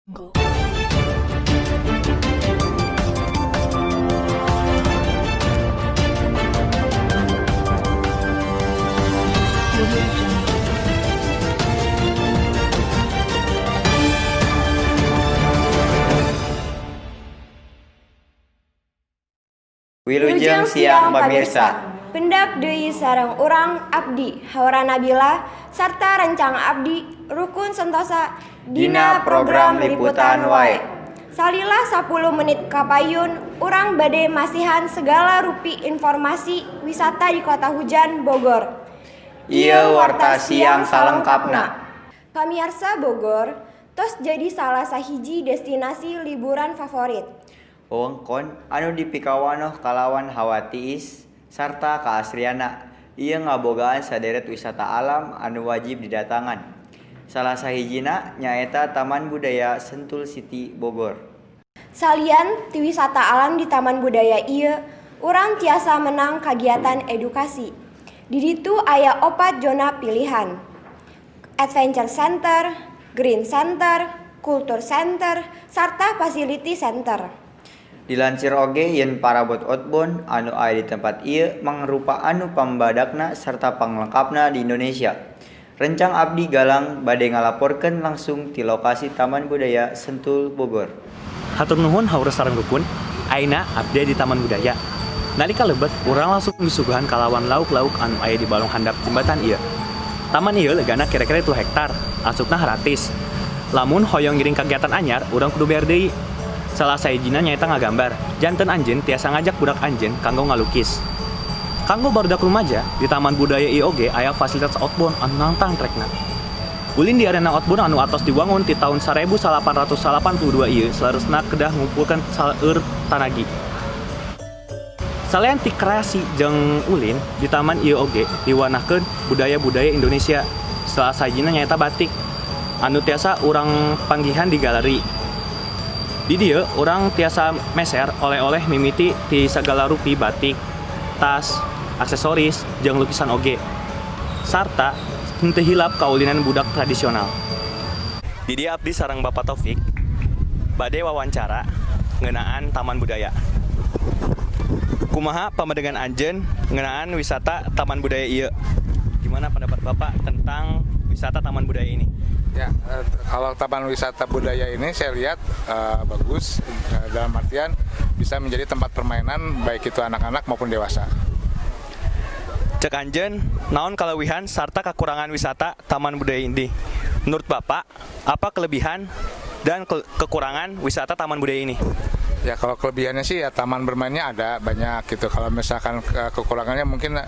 Jungle. Audio Jungle. Wilujeng siang, pamirsa. Pendak deui sareng urang abdi Haura Nabila sarta rencang abdi Rukun Sentosa. Dina program Liputan Wae. Salila 10 menit kapayun, urang bade masihan segala rupi informasi wisata di Kota Hujan Bogor. Ieu warta siang salengkapna. Pamiarsa, Bogor tos jadi salah sahiji destinasi liburan favorit. Wewengkon anu dipikawanoh kalawan hawa tiis sarta kaasrianna ieu ngabogaan saderet wisata alam anu wajib didatangan. Salah sahijina nyaeta Taman Budaya Sentul City Bogor. Salian ti wisata alam, di Taman Budaya ieu urang tiasa menang kagiatan edukasi. Di ditu aya opat zona pilihan. Adventure Center, Green Center, Culture Center, sarta Facility Center. Dilansir oge yen parabot outbound anu aya di tempat ieu mangrupa anu pambadakna sarta panglengkapna di Indonesia. Rencang abdi Galang bade ngalaporkeun langsung ti lokasi Taman Budaya Sentul Bogor. Hatur nuhun, Haura sareng Rukun. Ayeuna abdi di Taman Budaya. Nalika lebet, urang langsung disuguhan kalawan lauk-lauk anu aya di balong handap jembatan ieu. Taman ieu legana kira-kira 3 hektar, asupna gratis. Lamun hoyong ngiring kegiatan anyar, urang kudu bayar deui. Salah sahijina nyaeta ngagambar. Janten anjeun tiasa ngajak budak anjeun kanggo ngalukis. Kanggo barudak rumaja, di Taman Budaya ieu oge aya fasilitas outbound anu nangtang trekna. Ulin di arena outbound anu atos diwangun ti tahun 1882 ieu saleresna kedah ngumpulkeun seueur tanagi. Salian ti kreasi jeung ulin, di taman ieu oge diwanahkeun budaya-budaya Indonesia. Salah sahijina nyaeta batik anu tiasa urang panggihan di galeri. Di dieu urang tiasa meser oleh-oleh mimiti ti sagala rupi batik, tas, aksesoris, jeung lukisan oge. Sarta henteu hilap kaulinan budak tradisional. Di dieu abdi sareng Bapak Taufik bade wawancara ngeunaan Taman Budaya. Kumaha pamedegan anjeun ngeunaan wisata Taman Budaya ieu? Gimana pendapat Bapak tentang wisata Taman Budaya ini? Ya, kalau Taman Wisata Budaya ini saya lihat bagus, dalam artian bisa menjadi tempat permainan baik itu anak-anak maupun dewasa. Cek anjeun, naon kalewihan sarta kekurangan wisata Taman Budaya ini? Menurut Bapak, apa kelebihan dan kekurangan wisata Taman Budaya ini? Ya, kalau kelebihannya sih ya taman bermainnya ada banyak gitu. Kalau misalkan kekurangannya mungkin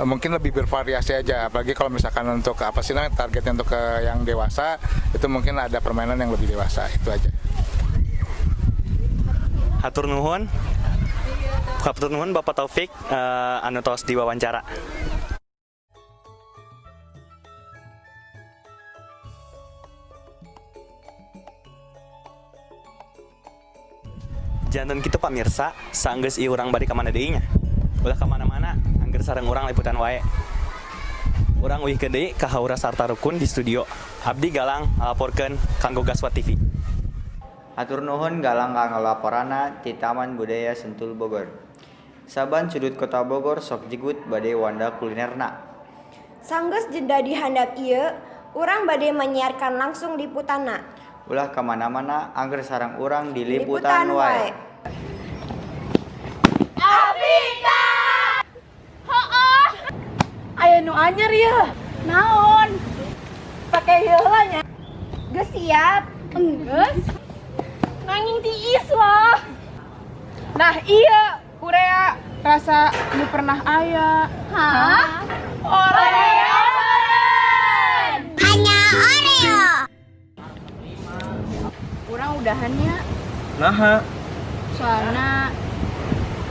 mungkin lebih bervariasi aja. Apalagi kalau misalkan untuk apa sih namanya, targetnya untuk ke yang dewasa itu mungkin ada permainan yang lebih dewasa itu aja. Hatur nuhun. Hatur nuhun, Bapak Taufik anu tos diwawancara. Janten kitu, pamirsa, sanggeus ieu urang bade ka mana deui nya? Ulah ka mana-mana, angger sareng urang Liputan Wae. Urang uihkeun deui ka Haura sarta Rukun di studio. Abdi Galang ngalaporkeun kanggo Gaswat TV. Hatur nuhun, Galang, kanggo laporanna ti Taman Budaya Sentul Bogor. Saban sudut kota Bogor sok jegut bade wanda kulinerna. Sanggeus jeda di handap ieu, urang bade menyiarkan langsung liputanna. Ulah kamana-mana, angger sareng urang di Liputan Wae. Afrika! Aya nu anyar ya. Naon? Pake heula nya. Geus siap? Enggeus. Nanging tiis lah. Nah, iya, Korea rasa nu pernah aya. Hah? Oreo meren. Hanya Oreo. Urang udahannya. Naha? Soalnya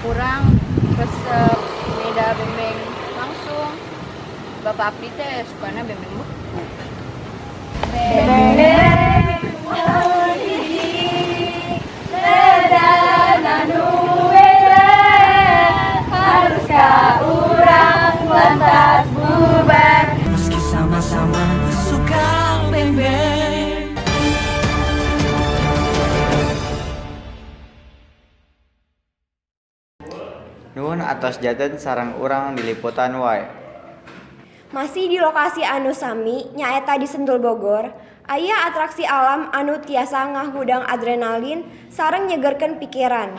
urang resep beda bembeng langsung. Bapak abdi teh sukana bembeng beku. Bembeng beda nu beda, haruskah urang lantas bubar? Meski sama-sama suka beng-beng. Nuhun atos janten sareng urang di liputan wae. Masih di lokasi anu sami, nyaeta di Sentul Bogor, aya atraksi alam anu tiasa ngahudang adrenalin sareng nyegerkeun pikiran.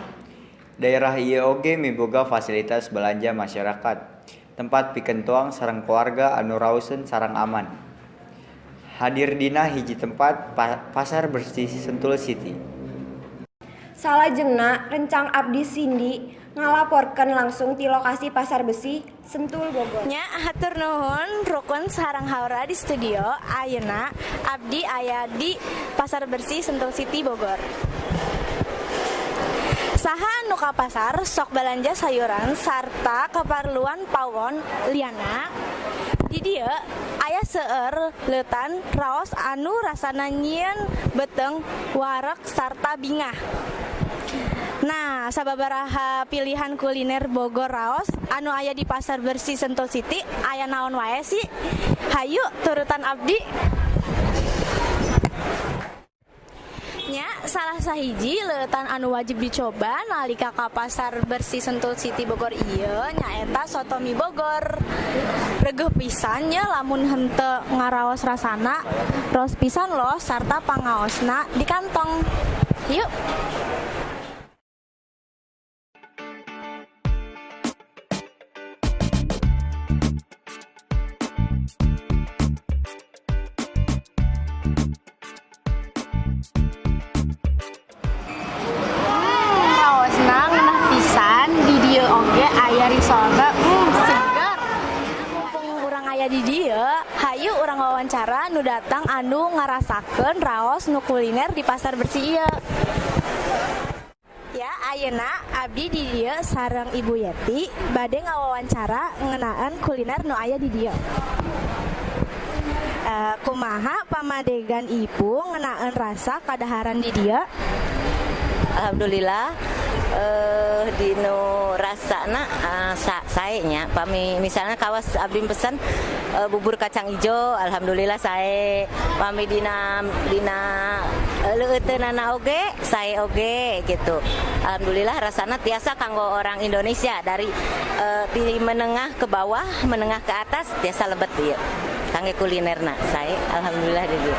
Daerah ieu oge miboga fasilitas balanja masyarakat. Tempat pikeun tuang sareng keluarga anu raoseun sareng aman. Hadir dina hiji tempat, Pasar Bersih Sentul City. Salajengna rencang abdi Cindy ngalaporkeun langsung ti lokasi Pasar Besi Sentul Bogor. Nya, hatur nuhun Rukun sareng Haura di studio. Ayeuna abdi aya di Pasar Bersih Sentul City Bogor. Saha anu ka pasar sok balanja sayuran sarta keperluan pawon liana? Di dieu aya seueur leutan raos anu rasana nyieun beuteung wareg sarta bingah. Nah, sababaraha pilihan kuliner Bogor raos anu aya di Pasar Bersih Sentul City aya naon wae sih? Hayu turutan abdi. Nya, salah sahiji leutan anu wajib dicoba nalika ka Pasar Bersih Sentul City Bogor ieu nyaeta soto mie Bogor. Regeuh pisan nya lamun henteu ngaraos rasana, raos pisan loh sarta pangaosna di kantong. Yuk. Raosna ngeunah pisan, di dieu oge aya risolna, seger. Mumpung urang aya di dieu, hayu urang wawancara nu datang anu ngarasakeun raos nu kuliner di Pasar Bersih ieu. Ya, ayeuna abdi di dieu sareng Ibu Yeti bade ngawawancara ngeunaan kuliner nu aya di dieu. Kumaha pamadegan ibu ngeunaan rasa kadaharan di dieu? Alhamdulillah, dinu rasana sae nya, pami misalnya kawas abdi pesen bubur kacang ijo, alhamdulillah sae. Pami dina dina leueuteunana oge sae oge gitu. Alhamdulillah rasana tiasa kanggo orang Indonesia dari di menengah ke bawah, menengah ke atas tiasa lebet ieu. Kangge kulinerna sae, alhamdulillah di dieu.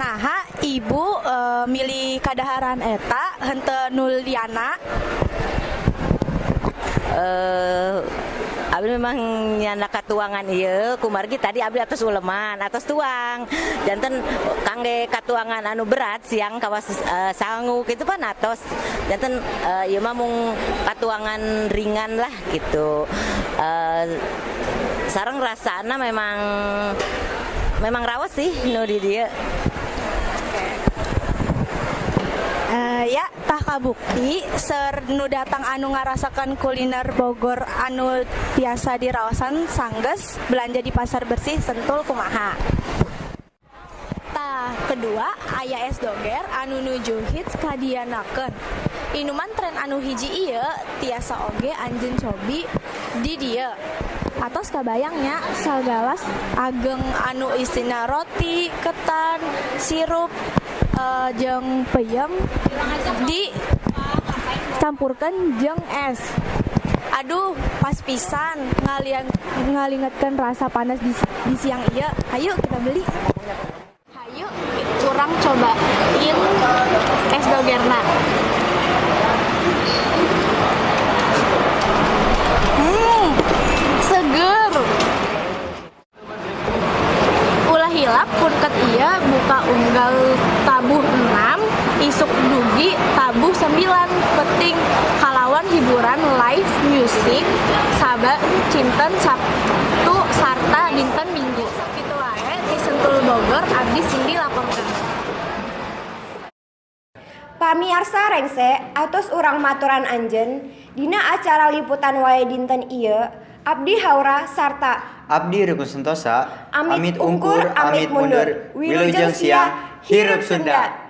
Naha ibu milih kadaharan eta henteu nu liana? Abdi memang nyanda katuangan ieu kumargi tadi abdi atos uleman, atos tuang. Janten kangge katuangan anu berat siang kawas sangu gitu pan atos. Janten ieu mah mung katuangan ringan lah gitu. Sareng rasana memang memang raos sih nu di dieu. Ya, tah kabukti seueur nu datang anu ngarasakeun kuliner Bogor anu tiasa diraosan sanggeus belanja di Pasar Bersih Sentul kumaha. Tah, kedua aya es doger anu nuju hits kadianakeun. Inuman tren anu hiji ieu tiasa oge anjeun cobi di dieu. Atos kabayangnya sagalas ageng anu isina roti, ketan, sirup, jeung peyem dicampurkan jeung es. Aduh, pas pisan ngalingetkeun rasa panas di siang ieu. Ayo kita beli. Hayu urang cobain es dogerna. Seger. Ulah hilap purket ieu buka unggal tabuh 6, isuk dugi tabuh 9 peting kalawan hiburan live music saban cinten Sabtu sarta dinten Minggu. Sakitu wae di Sentul Bogor, abdi Cindy laporkeun. Pamiarsa rengse atos urang maturan anjeun dina acara liputan wae dinten ieu. Abdi Haura sarta Abdi Rukun Sentosa amit ungkur, amit mundur. Wilujeng siang, hirup Sunda.